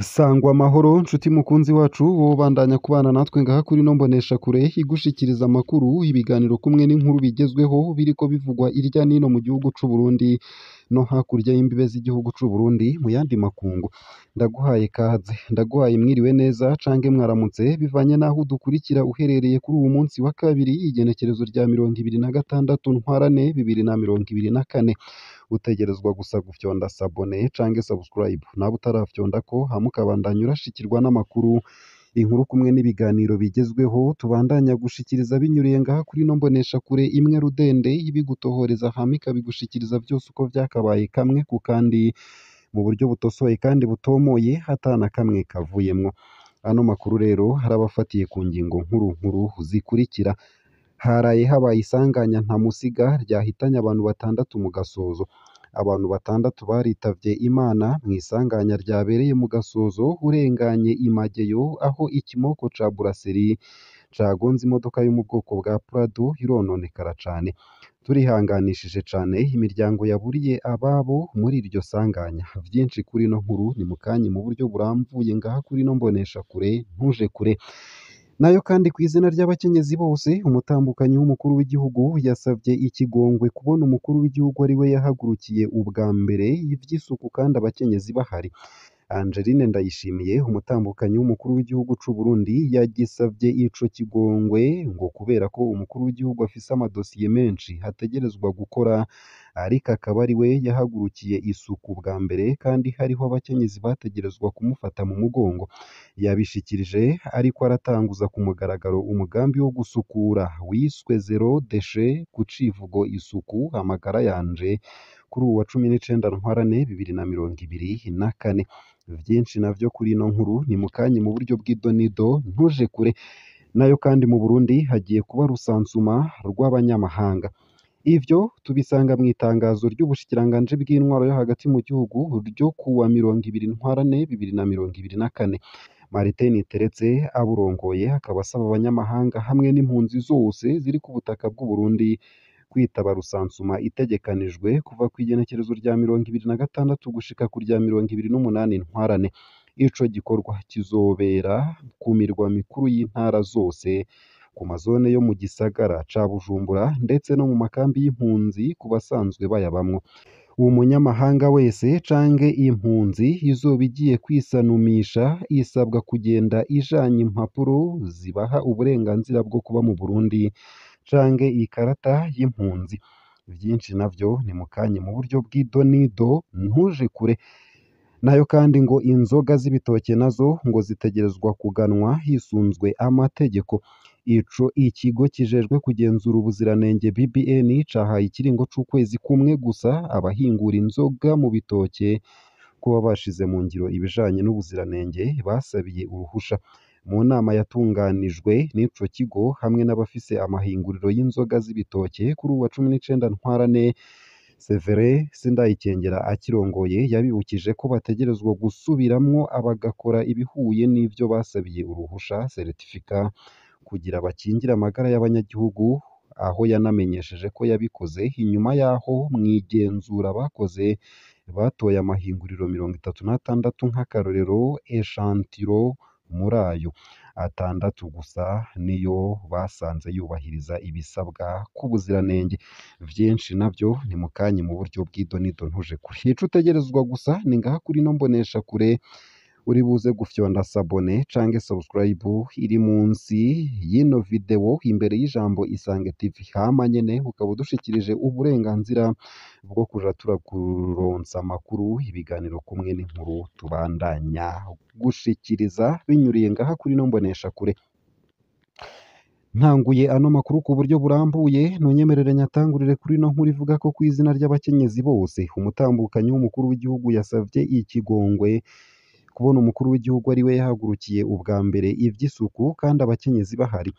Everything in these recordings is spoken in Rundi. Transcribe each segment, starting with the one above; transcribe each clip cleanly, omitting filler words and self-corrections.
Sangwa amahoro nshuti mukunzi wacu wowe ubandanya kubana natwe ngaha kuri ino mboneshakure igushikiriza amakuru, ibiganiro kumwe n'inkuru bigezweho biriko bivugwa irya nino mu gihugu c'u Burundi no hakurya y'imbibe z'igihugu c'u Burundi mu yandi makungu. Ndaguhaye kaze, ndaguhaye mwiriwe neza canke mwaramutse bivanye n'aho udukurikira uherereye kuri uwu munsi wa kabiri igenekerezo rya 26 Ntwarante 2024. Utegerezwa gusa gufyonda sabone canke subscribe, nawe utarafyondako hama ukabandanya urashikirwa n'amakuru, inkuru kumwe n'ibiganiro bigezweho tubandanya gushikiriza binyuriye ngaha kuri ino mboneshakure imwe rudende ibigutohoreza hama ikabigushikiriza vyose uko vyakabaye kamwe ku kandi mu buryo butosoye kandi butomoye ata na kamwe kavuyemwo. Ano makuru rero harabafatiye ku ngingo nkuru nkuru zikurikira: haraye habaye isanganya ntamusiga ryahitanye abantu batandatu mu Gasozo. Abantu batandatu baritavye Imana mw'isanganya ryabereye mu Gasozo urenganye i Mageyo aho ikimoko ca Buraseri cagonze imodoka yo mu bwoko bwa Prado irononekara cane. Turihanganishije cane imiryango yaburiye ababo muri iryo sanganya. Vyinshi kuri ino nkuru ni mukanya mu buryo buramvuye ngaha kuri ino mboneshakure, ntuje kure. Nayo kandi kw'izina ry'abakenyezi bose, umutambukanyi w'umukuru w'igihugu yasavye ikigongwe kubona umukuru w'igihugu ari we yahagurukiye ubwa mbere ivy'isuku kandi abakenyezi bahari. Angeline Ndayishimiye, umutambukanyi w'umukuru w'igihugu c'u Burundi, yagisavye ico kigongwe ngo kubera ko umukuru w'igihugu afise amadosiye menshi ategerezwa gukora, ariko akaba ari we yahagurukiye isuku bwa mbere kandi hariho abakenyezi bategerezwa kumufata mu mugongo. Yabishikirije ariko aratanguza ku mugaragaro umugambi wo gusukura wiswe zero deshe ku civugo isuku amagara yanje kuri uwu wa 19 Ntwarante 2024. Vyinshi navyo kuri ino nkuru ni mukanya mu buryo bw'idonido, ntuje kure. Nayo kandi mu Burundi hagiye kuba rusansuma rw'abanyamahanga. Ivyo tubisanga mw'itangazo ry'ubushikiranganji bw'intwaro yo hagati mu gihugu ryo kuwa 20 Ntwarante 2024. Martin Teretse aburongoye akaba asaba abanyamahanga hamwe n'impunzi zose ziri ku butaka bw'u Burundi kwitaba rusansuma itegekanijwe kuva kw'igenekerezo rya 26 gushika ku rya 28 Ntwarante. Ico gikorwa kizobera ku mirwa mikuru y'intara zose, ku mazone yo mu gisagara ca Bujumbura ndetse no mu makambi y'impunzi ku basanzwe bayabamwo. Umunyamahanga wese canke impunzi izoba igiye kwisanumisha isabwa kugenda ijanye impapuro zibaha uburenganzira bwo kuba mu Burundi canke ikarata y'impunzi. Vyinshi navyo ni mukanya mu buryo bw'idonido, ntuje kure. Nayo kandi ngo inzoga z'ibitoke nazo ngo zitegerezwa kuganwa hisunzwe amategeko. Ico ikigo kijejwe kugenzura ubuziranenge BBN cahaye ikiringo c'ukwezi kumwe gusa abahingura inzoga mu bitoke kuba bashize mu ngiro ibijanye n'ubuziranenge basabiye uruhusha. Mu nama yatunganijwe n'ico kigo hamwe n'abafise amahinguriro y'inzoga z'ibitoke kuri uwu wa 19 Ntwarante, Severin Sindayikengera akirongoye yabibukije ko bategerezwa gusubiramwo bagakora ibihuye n'ivyo basabiye uruhusha certificat kugira bakingire amagara y'abanyagihugu, aho yanamenyesheje ko yabikoze inyuma y'aho mw'igenzura bakoze batoye amahinguriro 36 nk'akarorero eshantiro muri ayo atandatu gusa niyo basanze yubahiriza ibisabwa k'ubuziranenge. Vyinshi navyo ni mukanya mu buryo bw'idonido, ntuje kure. Ico utegerezwa gusa ni ngaha kuri ino mboneshakure uri buze gufyonda sabone canke subscribe iri munsi y'ino video imbere y'ijambo Isange TV, hama nyene ukaba udushikirije uburenganzira bwo kuja turakuronsa amakuru, ibiganiro kumwe n'inkuru tubandanya gushikiriza binyuriye ngaha kuri ino mboneshakure. Ntanguye ano makuru ku buryo burambuye, ntunyemerere nyatangurire kuri ino nkuru ivuga ko kw'izina ry'abakenyezi bose, umutambukanyi w'umukuru w'igihugu yasavye ikigongwe kubona umukuru w'igihugu ari we yahagurukiye ubwa mbere ivy'isuku kandi abakenyezi bahari.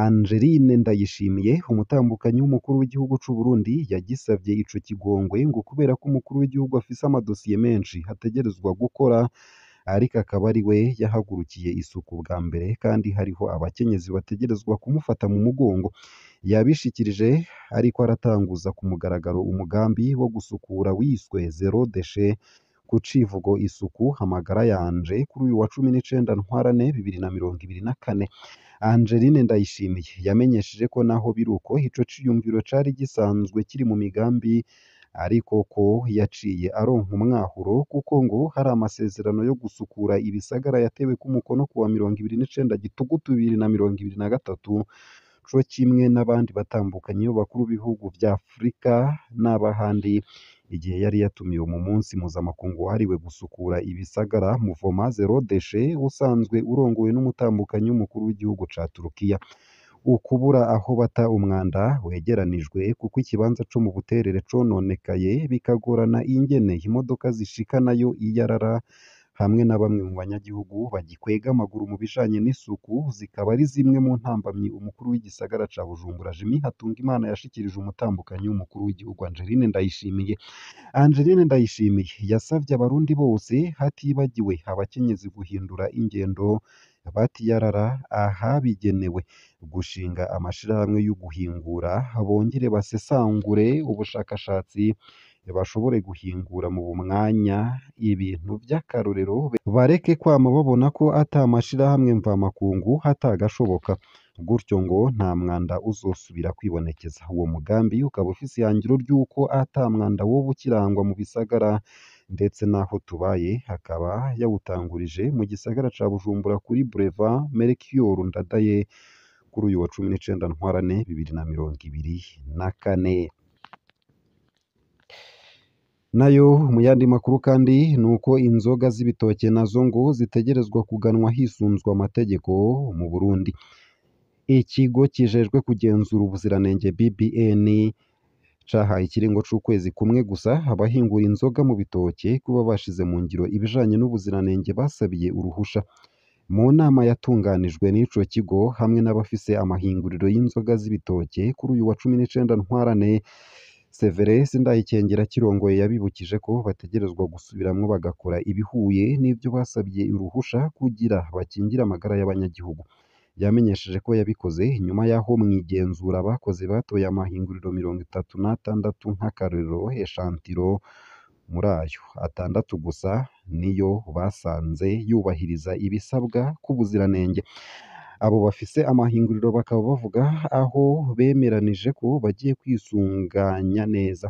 Angeline Ndayishimiye, umutambukanyi w'umukuru w'igihugu c'u Burundi, yagisavye ico kigongwe ngo kubera ko umukuru w'igihugu afise amadosiye menshi ategerezwa gukora, ariko akaba ari we yahagurukiye isuku bwa mbere kandi hariho abakenyezi bategerezwa kumufata mu mugongo. Yabishikirije ariko aratanguza ku mugaragaro umugambi wo gusukura wiswe zero déchet ku civugo isuku amagara yanje kuri uyu wa 19 Ntwarante 2024. Angeline Ndayishimiye yamenyesheje ko naho biruko ico ciyumviro cari gisanzwe kiri mu migambi, ariko ko yaciye aronka umwahuro kuko ngo hari amasezerano yo gusukura ibisagara yatewe ku mukono kuwa 29 Gitugutu 2023, co kimwe n'abandi batambukanyi b'abakuru b'ibihugu vya Afurika n'abahandi, igihe yari yatumiwe mu munsi mpuzamakungu wahariwe gusukura ibisagara Mouvement Zéro Déchet usanzwe urongowe n'umutambukanyi w'umukuru w'igihugu ca Turukiya. Ukubura aho bata umwanda wegeranijwe kuko ikibanza co mu Buterere cononekaye, bikagorana ingene imodoka zishikanayo iyarara, hamwe na bamwe mu banyagihugu bagikwega amaguru mu bijanye n'isuku, zikaba ari zimwe mu ntambamyi umukuru w'igisagara ca Bujumbura Jimmy Hatungimana yashikirije umutambukanyi w'umukuru w'igihugu Angeline Ndayishimiye. Angeline Ndayishimiye yasavye abarundi bose hatibagiwe abakenyezi guhindura ingendo batiyarara ahabigenewe, gushinga amashirahamwe yo guhingura, bongere basesangure ubushakashatsi bashobore guhingura mu mwanya ibintu vy'akarorero, bareke kwama babona ko ata mashirahamwe mvamakungu atagashoboka, gutyo ngo nta mwanda uzosubira kwibonekeza. Uwo mugambi ukaba ufise ihangiro ry'uko ata mwanda woba ukirangwa mu bisagara ndetse n'aho tubaye, akaba yawutangurije mu gisagara ca Bujumbura kuri Boulevard Melchior Ndadaye kuri uyu wa 19 Ntwarante 2024. Nayo mu yandi makuru kandi nuko inzoga z'ibitoke nazo ngo zitegerezwa kuganwa hisunzwe amategeko mu Burundi. Ikigo kijejwe kugenzura ubuziranenge BBN cahaye ikiringo c'ukwezi kumwe gusa abahingura inzoga mu bitoke kuba bashize mu ngiro ibijanye n'ubuziranenge basabiye uruhusha. Mu nama yatunganijwe n'ico kigo hamwe n'abafise amahinguriro y'inzoga z'ibitoke kuri uyu wa 19 Ntwarante, Severus Ndayikengera kirongoye yabibukije ko bategerezwa gusubiramwo bagakora ibihuye n'ivyo basabye uruhusha kugira bakingire amagara y'abanyagihugu. Yamenyesheje ko yabikoze inyuma y'aho mw'igenzura bakoze batoye amahinguriro 36 nk'akarorero eshantiro, muri ayo 6 gusa niyo basanze yubahiriza ibisabwa k'ubuziranenge. Abo bafise amahinguriro bakaba bavuga aho bemeranije ko bagiye kwisunganya neza.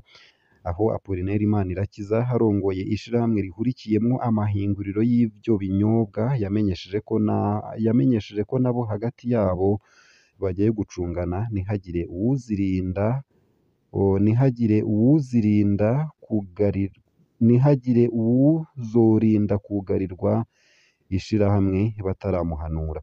Aho Apollinaire Manirakiza arongoye ishirahamwe rihurikiyemwo amahinguriro y'ivyo binyobwa yamenyesheje ko nabo hagati yabo bagiye gucungana ntihagire uwuzorinda kugarirwa ishirahamwe bataramuhanura.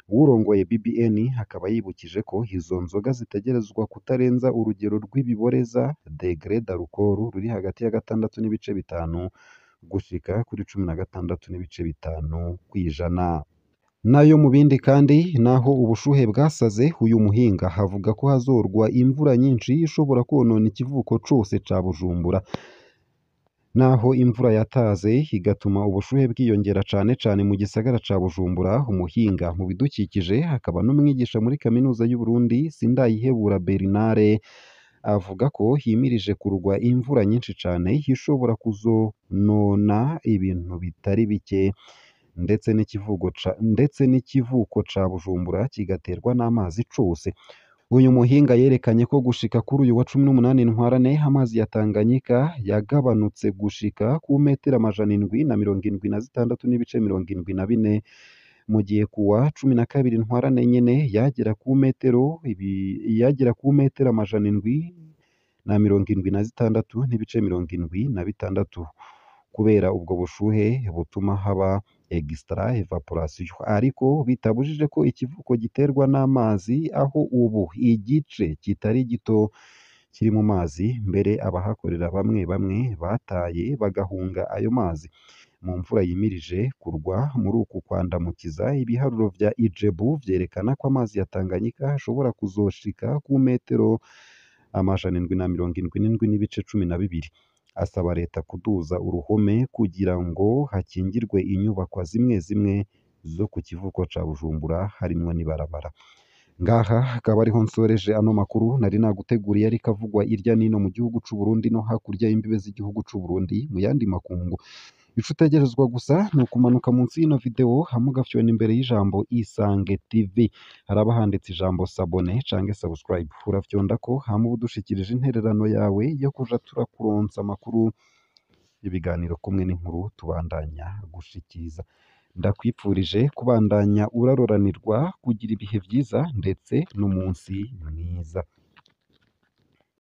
Uwurongoye BBN akaba yibukije ko izo nzoga zitegerezwa kutarenza urugero rw'ibiboreza degré d'alcool ruri hagati ya 6.5 gushika kuri 16.5 kw'ijana. Nayo mu bindi kandi naho ubushuhe bwasaze uyu muhinga havuga ko hazorwa imvura nyinshi ishobora konona ikivuko cose ca Bujumbura. Naho imvura yataze igatuma ubushuhe bwiyongera cane cane mu gisagara ca Bujumbura, umuhinga mu bidukikije akaba n'umwigisha muri kaminuza y'u Burundi Sindayihebura Bernard avuga ko himirije kurwa imvura nyinshi cane ishobora kuzonona ibintu bitari bike, ndetse n'ikivuko ca Bujumbura kigaterwa n'amazi cose. Uyu muhinga yerekanye ko gushika kuri uyu wa 18 Ntwarante amazi ya Tanganyika yagabanutse gushika ku metero 776.74, mu gihe kuwa 12 Ntwarante nyene yagera ku metero 776.76 kubera ubwo bushuhe butuma haba extra evaporation, ariko bitabujije ko ikivuko giterwa n'amazi aho ubu igice kitari gito kiri mu mazi, mbere abahakorera bamwe bamwe bataye bagahunga ayo mazi. Mu mvura yimirije kurwa muri uku kwandamukiza, ibiharuro vya Ijebu vyerekana ko amazi ya Tanganyika ashobora kuzoshika ku metero 777.12. Asaba leta kuduza uruhome kugira ngo hakingirwe inyubakwa zimwe zimwe zo ku kivuko ca Bujumbura harimwo n'ibarabara. Ngaha akaba ariho nsoreje ano makuru nari naguteguriye ariko avugwa irya nino mu gihugu c'u Burundi no hakurya y'imbibe z'igihugu c'u Burundi mu yandi makungu. Ico utegerezwa gusa ni ukumanuka munsi y'ino video hama ugafyona imbere y'ijambo Isange TV, haraba handitse ijambo sabone canke subscribe, urafyondako hama uba udushikirije intererano yawe yo kuja turakuronsa amakuru, ibiganiro kumwe n'inkuru tubandanya gushikiriza. Ndakwipfurije kubandanya uraroranirwa, kugira ibihe vyiza ndetse n'umunsi mwiza.